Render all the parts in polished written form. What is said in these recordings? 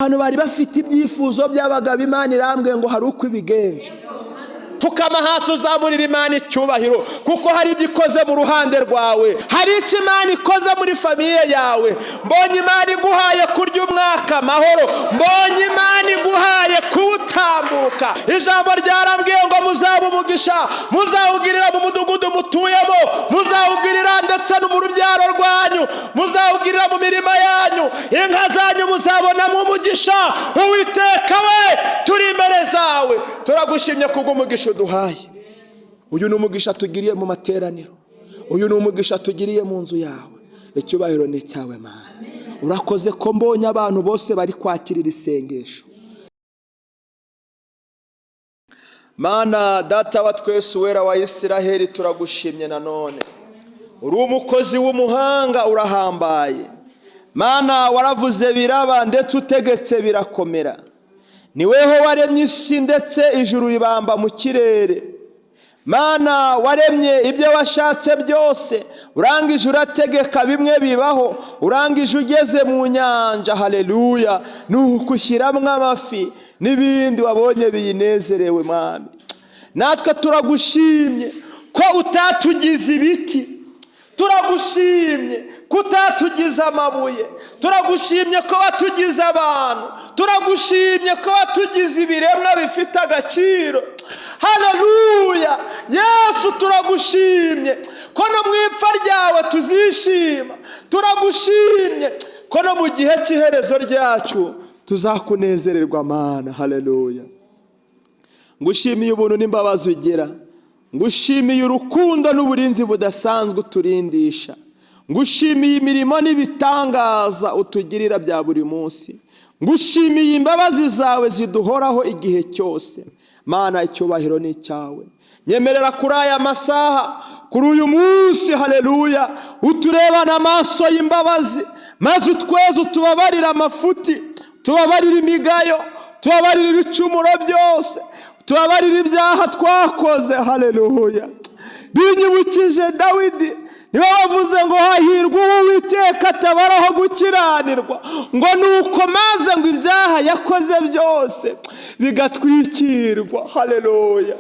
Abantu bari bafite ibyifuzo by'abagabo, Imana irambwiye ngo hari uko ibigenje. Pfukama hasi uzamurira Imana icyubahiro, kuko hari ibyo ikoze mu ruhande rwawe, hari icyo Imana ikoze muri famille yawe. Mbonye Imana iguhaye kurya umwaka amahoro, mbonye Imana iguhaye kuwutambuka. Ijambo ryarambwiye ngo muzaba umugisha, muzawugirira mu mudugudu mutuyemo, muzawugirira ndetse no mu rubyaro rwanyu, muzawugirira mu mirima yanyu, inka zanyu muzabonamo umugisha. Uwiteka we, turi imbere zawe, turagushimye kubw'umugisha uduhaye. Uyu ni umugisha tugiriye mu materaniro, uyu ni umugisha tugiriye mu nzu yawe. Icyubahiro ni icyawe, Mana. Urakoze ko mbonye abantu bose bari kwakirira isengesho. Mana Data wa twese, Uwera wa Isiraheli, turagushimye nanone. Uri umukozi w'umuhanga, urahambaye Mana. Waravuze biraba, ndetse utegetse birakomera. Ni weho waremye isi, ndetse ijuru ribamba mu kirere. Mana, waremye ibyo washatse byose, urangije urategeka bimwe bibaho, urangije ugeze mu nyanja, haleluya, nuko ushyiramo amafi n'ibindi wabonye biyinezerewe. Mwami, natwe turagushimye ko utatugize ibiti, turagushimye ko utatugize amabuye, turagushimye ko watugize abantu, turagushimye ko watugize ibiremwa bifite agaciro. Haleluya! Yesu, turagushimye ko no mu ipfa ryawe tuzishima, turagushimye ko no mu gihe cy'iherezo ryacu tuzakunezererwa, Mana. Haleluya! Ngushimiye ubuntu n'imbabazi ugira, ngushimiye urukundo n'uburinzi budasanzwe uturindisha, ngushimiye imirimo n'ibitangaza utugirira bya buri munsi, ngushimiye imbabazi zawe ziduhoraho igihe cyose. Mana, icyubahiro ni icyawe. Nyemerera kuri aya masaha, kuri uyu munsi, haleluya, uturebana amaso y'imbabazi, maze utweze, utubabarire amafuti, tubabarire imigayo, tubabarire ibicumuro byose, tubabarire ibyaha twakoze. Haleluya! Binyibukije Dawidi, niwe wavuze ngo hahirwa uwo Uwiteka atabaraho gukiranirwa, ngo nuko maze ngo ibyaha yakoze byose bigatwikirwa. Haleluya!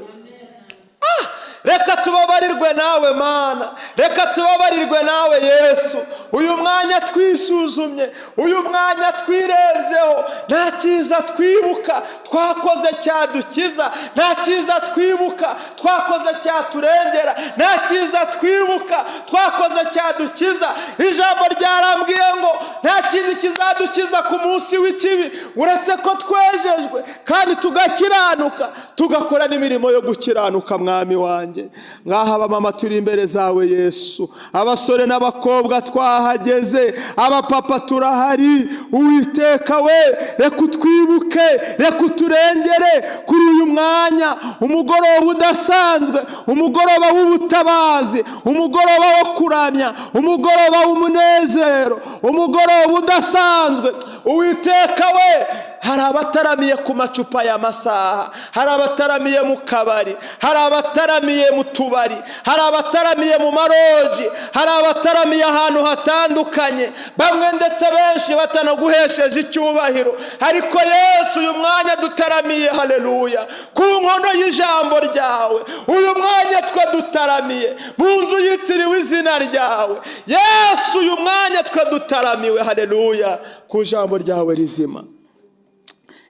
Reka tubabarirwe nawe, Mana, reka tubabarirwe nawe, Yesu. Uyu mwanya twisuzumye, uyu mwanya twirebyeho, nta cyiza twibuka twakoze cyadukiza, nta cyiza twibuka twakoze cyaturengera, nta cyiza twibuka twakoze cyadukiza. Ijambo ryarambwiye ngo nta kindi kizadukiza ku munsi w'ikibi uretse ko twejejwe kandi tugakiranuka, tugakora n'imirimo yo gukiranuka. Mwami wanjye, ngaha abamama turi imbere zawe, Yesu, abasore n'abakobwa twahageze, abapapa turahari. Uwiteka we, reka utwibuke, reka uturengere kuri uyu mwanya, umugoroba udasanzwe, umugoroba w'ubutabazi, umugoroba wo kuramya, umugoroba w'umunezero, umugoroba udasanzwe. Uwiteka we, hari abataramiye ku macupa y'amasaha, hari abataramiye mu kabari, hari abataramiye mu tubari, hari abataramiye mu maroji, hari abataramiye ahantu hatandukanye, bamwe ndetse benshi batanaguhesheje icyubahiro. Ariko Yesu, uyu mwanya dutaramiye, haleluya, ku nkono y'ijambo ryawe, uyu mwanya twe dutaramiye mu nzu yitiriwe izina ryawe. Yesu, uyu mwanya twe dutaramiwe, haleluya, ku ijambo ryawe rizima.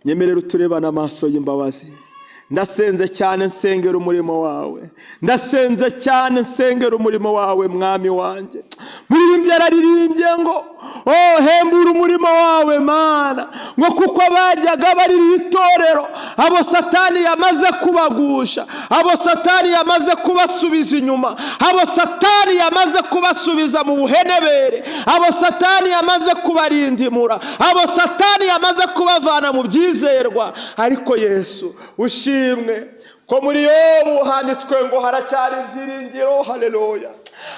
Nyemerera uturebane amaso y'imbabazi. Ndasenze cyane nsengera umurimo wawe, ndasenze cyane nsengera umurimo wawe, Mwami wanjye. Muririmbyi yararirimbye ngo oh, hembura umurimo wawe, Mana, ngo kuko bajyaga barira itorero, abo Satani yamaze kubagusha, abo Satani yamaze kubasubiza inyuma, abo Satani yamaze kubasubiza mu buhenebere, abo Satani yamaze kubarindimura, abo Satani yamaze kubavana mu byizerwa. Ariko Yesu, ushimwe ko muri Yobu handitswe ngo haracyari ibyiringiro. Haleluya!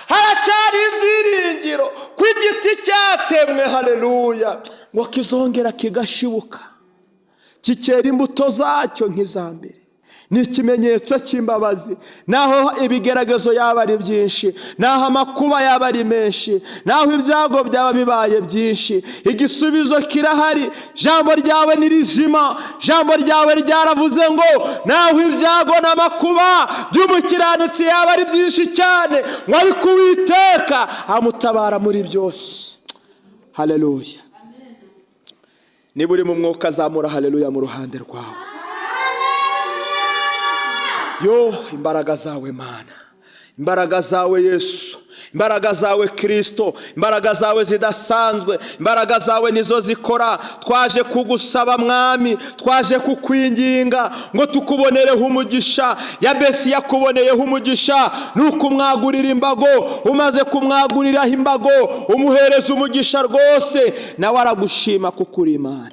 Haracyari ibyiringiro ko igiti cyatemwe, haleluya, ngo kizongera kigashibuka, kikera imbuto zacyo nk'iza mbere. Ni ikimenyetso cy'imbabazi. Naho ibigeragezo yaba ari byinshi, naho amakuba yaba ari menshi, naho ibyago byaba bibaye byinshi, igisubizo kirahari. Jambo ryawe ni rizima. Jambo ryawe ryaravuze ngo naho ibyago n'amakuba by'umukiranutsi yaba ari byinshi cyane, ngo ariko Uwiteka amutabara muri byose. Haleluya! Niba uri mu mwuka, azamura haleluya mu ruhande rwawe. Yo, imbaraga zawe Mana, imbaraga zawe Yesu, imbaraga zawe Kirisito, imbaraga zawe zidasanzwe, imbaraga zawe nizo zikora. Twaje kugusaba Mwami, twaje kukwinginga ngo tukubonereho umugisha. Yabesi yakuboneyeho umugisha ni ukumwagurira imbago. Umaze kumwaguriraho imbago, umuhereza umugisha rwose, nawe aragushima kuko uri Imana.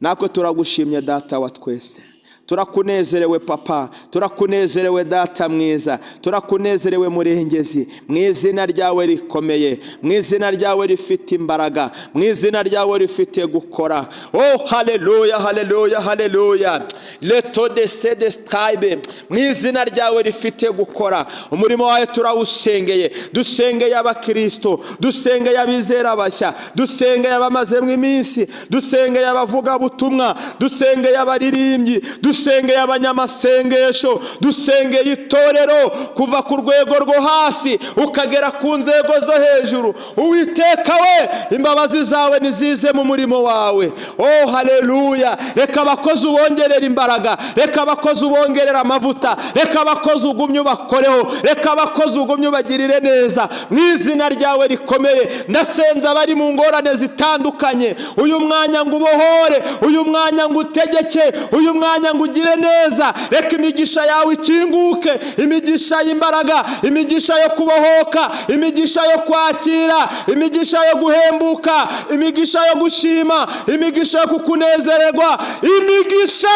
Natwe turagushimye, Data wa twese. Turakunezerewe Papa, turakunezerewe Data mwiza, turakunezerewe Murengezi. Mu izina ryawe rikomeye, mu izina ryawe rifite imbaraga, mu izina ryawe rifite gukora. Oh, haleluya, haleluya, haleluya! Leto de sede stribe. Mu izina ryawe rifite gukora, umurimo wawe turawusengeye. Dusengeye abakirisito, dusengeye abizera bashya, dusengeye abamazemo iminsi, dusengeye abavugabutumwa, dusengeye abaririmbyi, dusengeye abanyamasengesho, dusengeye itorero kuva ku rwego rwo hasi ukagera ku nzego zo hejuru. Uwiteka we, imbabazi zawe nizize mu murimo wawe. Oh, haleluya! Reka abakozi ubongerera imbaraga, reka abakozi ubongerera amavuta, reka abakozi ugumye ubakoreho, reka abakozi ugumye ubagirire neza mu izina ryawe rikomeye. Ndasenza abari mu ngorane zitandukanye, uyu mwanya ngo ubohore, uyu mwanya ngo utegeke, uyu mwanya ngo ugire neza. Reka imigisha yawe ikinguke, imigisha y'imbaraga, imigisha yo kubohoka, imigisha yo kwakira, imigisha yo guhembuka, imigisha yo gushima, imigisha yo kukunezererwa, imigisha,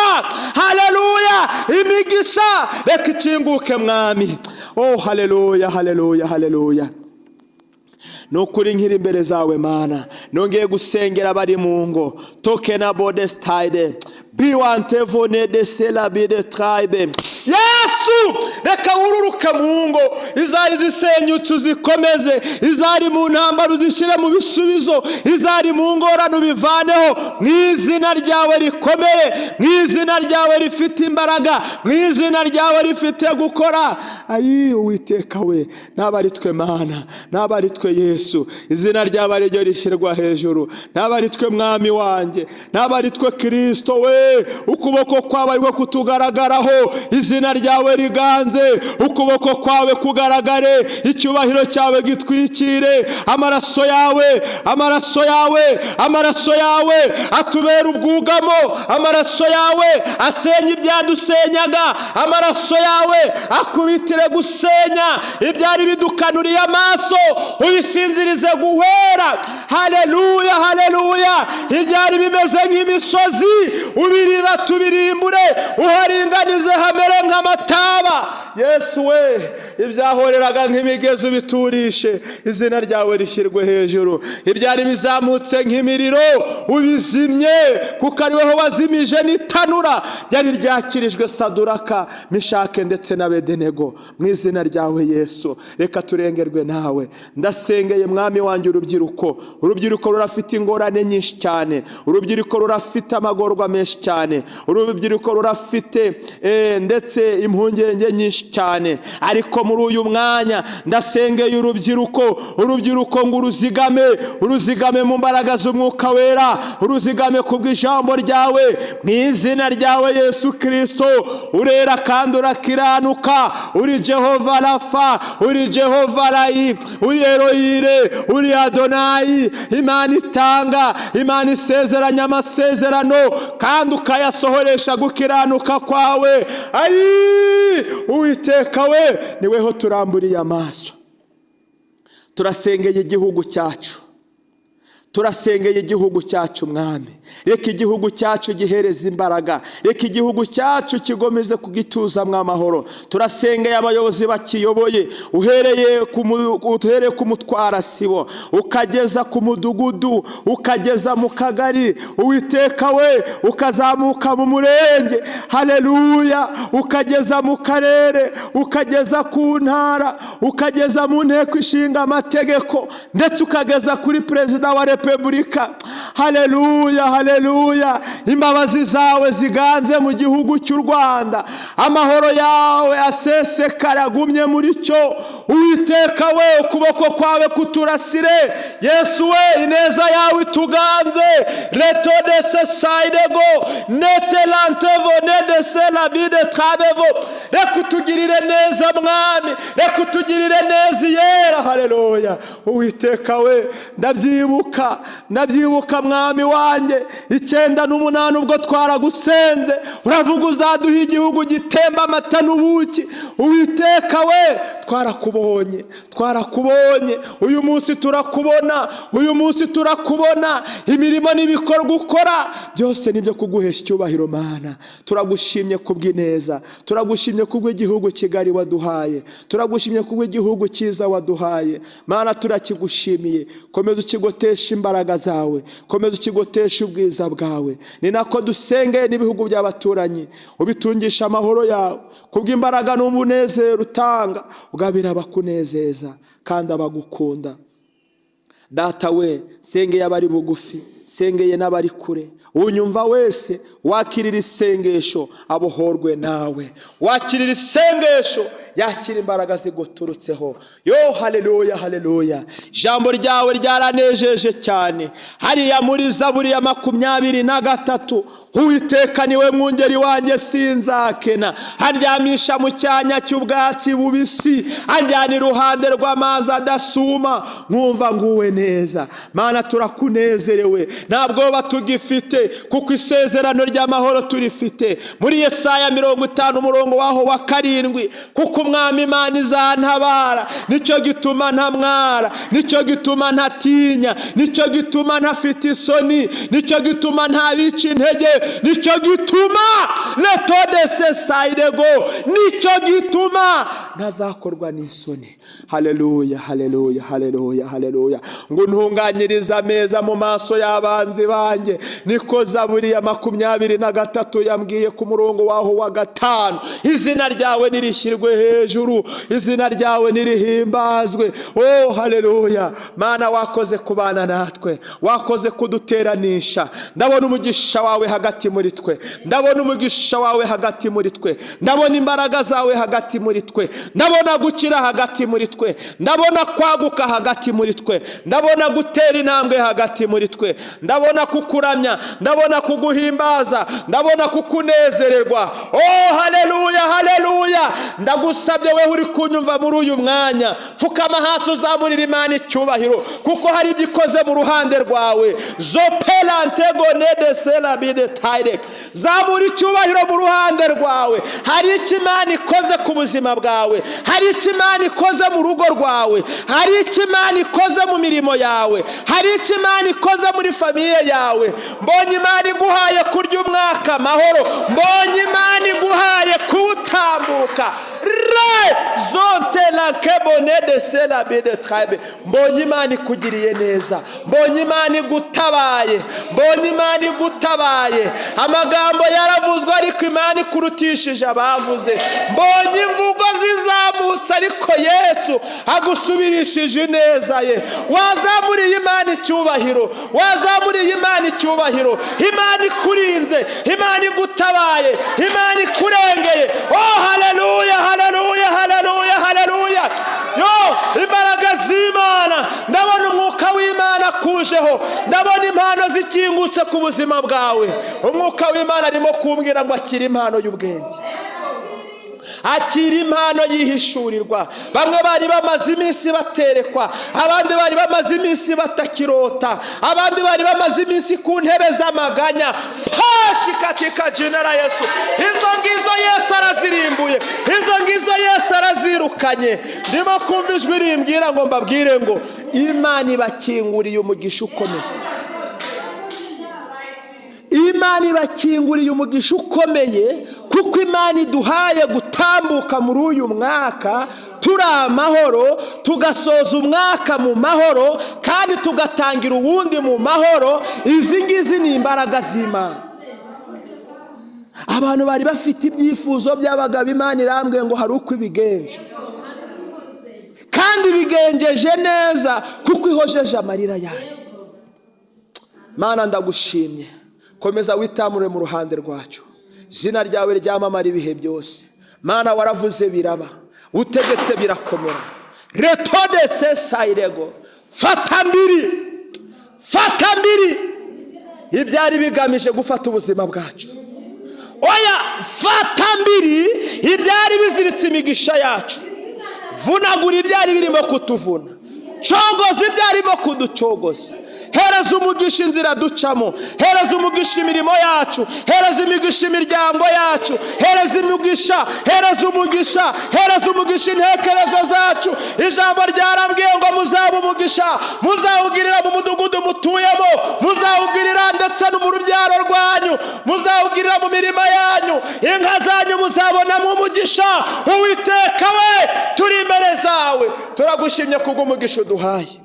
haleluya, imigisha reka ikinguke Mwami. Oh, haleluya, haleluya, haleluya! Ni ukuri nkiri imbere zawe Mana, nongeye gusengera abari mu ngo tokena bodestayide biwantevone de selabide tribe. Yesu, reka wururuke mu ngo izari zisenyutse uzikomeze, izari mu ntambaro uzishyire mu bisubizo, izari mu ngorane ubivaneho mu izina ryawe rikomeye, mu izina ryawe rifite imbaraga, mu izina ryawe rifite gukora. Ayi, Uwiteka we, naba ari twe Mana, naba ari twe Yesu, izina ryawe ari ryo rishyirwa hejuru. Naba ari twe Mwami wanjye, naba ari twe Kirisito we, ukuboko kwawe ariko kutugaragaraho, izina ryawe riganze, ukuboko kwawe kugaragare, icyubahiro cyawe gitwikire, amaraso yawe, amaraso yawe, amaraso yawe atubera ubwugamo, amaraso yawe asenya ibyadusenyaga, amaraso yawe akubitire gusenya ibyari bidukanuriye amaso, ubisinzirize guhera. Haleluya, haleluya! Ibyari bimeze nk'imisozi ubirira, tubirimbure, uharinganize hamere nk'amataba. Yesu we, ibyahoreraga nk'imigezi ubiturishe, izina ryawe rishyirwe hejuru. Ibyari bizamutse nk'imiriro ubizimye, kuko ari wowe wazimije n'itanura ryari ryakirijwe Saduraka, Mishake ndetse na Bedenego. Mu izina ryawe Yesu, reka turengerwe nawe. Ndasengeye Mwami wanjye urubyiruko. Urubyiruko rurafite ingorane nyinshi cyane, urubyiruko rurafite amagorwa menshi cyane, urubyiruko rurafite ndetse impungenge nyinshi cyane. Ariko muri uyu mwanya ndasengeye urubyiruko, urubyiruko ngo uruzigame, uruzigame mu mbaraga z'Umwuka Wera, uruzigame kubw'ijambo ryawe. Mu izina ryawe Yesu Kirisito, urera kandi urakiranuka, uri Jehova Rafa, uri Jehova Rayi, uri Eroyire, uri Adonayi, Imana itanga, Imana isezeranya amasezerano kandi ukayasohoresha gukiranuka kwawe. Ayi, Uwiteka we, niweho turamburiye amaso. Turasengeye igihugu cyacu. Turasengeye igihugu cyacu, Mwami. Reka igihugu cyacu gihereza imbaraga, reka igihugu cyacu kigomeze kugituzamwo amahoro. Turasengeye abayobozi bakiyoboye, uhereye ku mutwara sibo, ukageza ku mudugudu, ukageza mu kagari, Uwiteka we, ukazamuka mu murenge, haleluya, ukageza mu karere, ukageza ku ntara, ukageza mu Nteko Ishinga Amategeko, ndetse ukageza kuri Perezida wa Repubulika. Haleluya, haleluya! Imbabazi zawe ziganze mu gihugu cy'u Rwanda, amahoro yawe asesekara agumye muri cyo. Uwiteka we, ukuboko kwawe kuturasire. Yesu we, ineza yawe ituganze. Reto de saidego netelantevo nedese labide trabevo. Reka utugirire neza, Mwami, reka utugirire neza iyera. Haleluya! Uwiteka we, ndabyibuka, ndabyibuka, Mwami wanjye, 98 ubwo twaragusenze, uravuga uzaduha igihugu gitemba amata n'ubuki. Uwiteka we, twarakubonye, twarakubonye. Uyu munsi turakubona, uyu munsi turakubona. Imirimo n'ibikorwa ukora byose nibyo kuguhesha icyubahiro. Mana, turagushimye kubw'ineza, turagushimye kubw'igihugu Kigali waduhaye, turagushimye kubw'igihugu cyiza waduhaye. Mana, turakigushimiye. Komeza ukigotesha imbaraga zawe, komeza ukigotesha ubwiza bwawe. Ni nako dusengeye n'ibihugu by'abaturanyi, ubitungisha amahoro yawe kubw'imbaraga n'umunezero utanga, ugabira abakunezeza kandi abagukunda. Data we, sengeye abari bugufi, sengeye n'abari kure. Unyumva wese wakirira isengesho abohorwe nawe, wakirira isengesho yakira imbaraga ziguturutseho. Yo, haleluya, haleluya! Ijambo ryawe ryaranejeje cyane hariya muri Zaburi ya 23: "Uwiteka niwe mwungeri wanjye, sinzakena. Andyamisha mu cyanya cy'ubwatsi bubisi, anjyana iruhande rw'amazi adasuma, nkumva nguwe neza." Mana, turakunezerewe, nta bwoba tugifite kuko isezerano ry'amahoro turifite muri Yesaya 50 umurongo waho wa 7: "Kuko Umwami Imana izantabara, nicyo gituma ntamwara, nicyo gituma ntatinya, nicyo gituma ntafite isoni, nicyo gituma ntabica intege, nicyo gituma netodese sayidego, nicyo gituma ntazakorwa n'isoni." Haleluya, haleluya, haleluya, haleluya! Ngo ntunganyirize ameza mu maso y'abanzi banjye, niko Zaburi ya 23 yambwiye ku murongo waho wa 5. Izina ryawe nirishyirwe hejuru, izina ryawe nirihimbazwe. Oh, haleluya! Mana, wakoze kubana natwe, wakoze kuduteranisha. Ndabona umugisha wawe hagati muri twe, ndabona umugisha wawe hagati muri twe, ndabona imbaraga zawe hagati muri twe, ndabona gukira hagati muri twe, ndabona kwaguka hagati muri twe, ndabona gutera intambwe hagati muri twe, ndabona kukuramya, ndabona kuguhimbaza, ndabona kukunezererwa. Oh, haleluya, haleluya! Ndagusabye we uri kunyumva muri uyu mwanya, pfukama hasi uzamurira Imana icyubahiro, kuko hari ibyo ikoze mu ruhande rwawe. Zopelantegonede tayire, zamura icyubahiro mu ruhande rwawe. Hari icyo Imana ikoze ku buzima bwawe, hari icyo Imana ikoze mu rugo rwawe, hari icyo Imana ikoze mu mirimo yawe, hari icyo Imana ikoze muri famille yawe. Mbonye Imana iguhaye kurya umwaka amahoro, mbonye Imana iguhaye kuwutambuka. Re zonte la kebone de sela de tribe. Mbonye Imana ikugiriye neza, mbonye Imana igutabaye, mbonye Imana igutabaye. Amagambo yaravuzwe, ariko Imana ikurutishije abavuze. Mbonye imvugo zizamutse, ariko Yesu agusubirishije ineza ye. Wazamuriye Imana icyubahiro, wazamuriye Imana icyubahiro. Imana ikurinze, Imana igutabaye, Imana ikurengeye. Oh, haleluya, haleluya, haleluya, haleluya! Yo, imbaraga z'Imana! Ndabona umwuka w'Imana akujeho, ndabona impano zikingutse ku buzima bwawe. Umwuka w'Imana arimo kumbwira ngo akira impano y'ubwenge, akira impano yihishurirwa. Bamwe bari bamaze iminsi baterekwa, abandi bari bamaze iminsi batakirota, abandi bari bamaze iminsi ku ntebe z'amaganya. Pashi katika jina la Yesu, izo ngizo Yesu arazirimbuye, izo ngizo Yesu arazirukanye. Ndimo kumva ijwi rimbwira ngo mbabwire ngo Imana ibakinguriye umugisha ukomeye. Imana ibakinguriye umugisha ukomeye, kuko Imana iduhaye gutambuka muri uyu mwaka turi amahoro, tugasoza umwaka mu mahoro, kandi tugatangira uwundi mu mahoro. Izi ngizi ni imbaraga z'Imana. Abantu bari bafite ibyifuzo by'abagabo, Imana irambwiye ngo hari uko ibigenje, kandi ibigenjeje neza, kuko ihojeje amarira yanyu. Mana, ndagushimye. Komeza witamure mu ruhande rwacu, izina ryawe ryamamara ibihe byose. Mana, waravuze biraba, utegetse birakomera. Retode sesayirego, fata mbiri, fata mbiri ibyari bigamije gufata ubuzima bwacu. Oya, fata mbiri ibyari biziritse imigisha yacu. Vunagura ibyari birimo kutuvuna, cogoza ibyarimo kuducogoza. Hereza umugisha inzira ducamo, hereza umugisha imirimo yacu, hereza imigisha imiryango yacu, hereza imigisha, hereza umugisha, hereza umugisha intekerezo zacu. Ijambo ryarambwiye ngo muzaba umugisha, muzawugirira mu mudugudu mutuyemo, muzawugirira ndetse no mu rubyaro rwanyu, muzawugirira mu mirima yanyu, inka zanyu muzabonamo umugisha. Uwiteka we, turi imbere zawe, turagushimye kubw'umugisha uduhaye.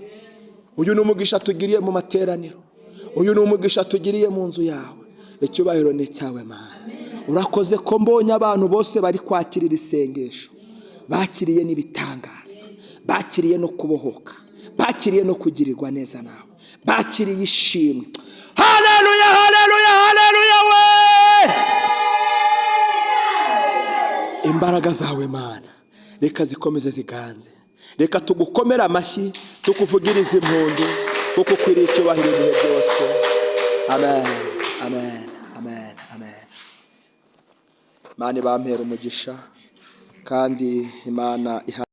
Uyu ni umugisha tugiriye mu materaniro, uyu ni umugisha tugiriye mu nzu yawe. Icyubahiro ni icyawe, Mana. Urakoze ko mbonye abantu bose bari kwakirira isengesho, bakiriye n'ibitangaza, bakiriye no kubohoka, bakiriye no kugirirwa neza nawe, bakiriye ishimwe. Haleluya, haleluya, haleluya we! Imbaraga zawe, Mana, reka zikomeze ziganze. Reka tugukomere amashyi, tukuvugirize impundu, kuko ukwiriye icyubahiro ibihe byose. Amen, amen, amen, amen. Imana ibampera umugisha, kandi Imana iha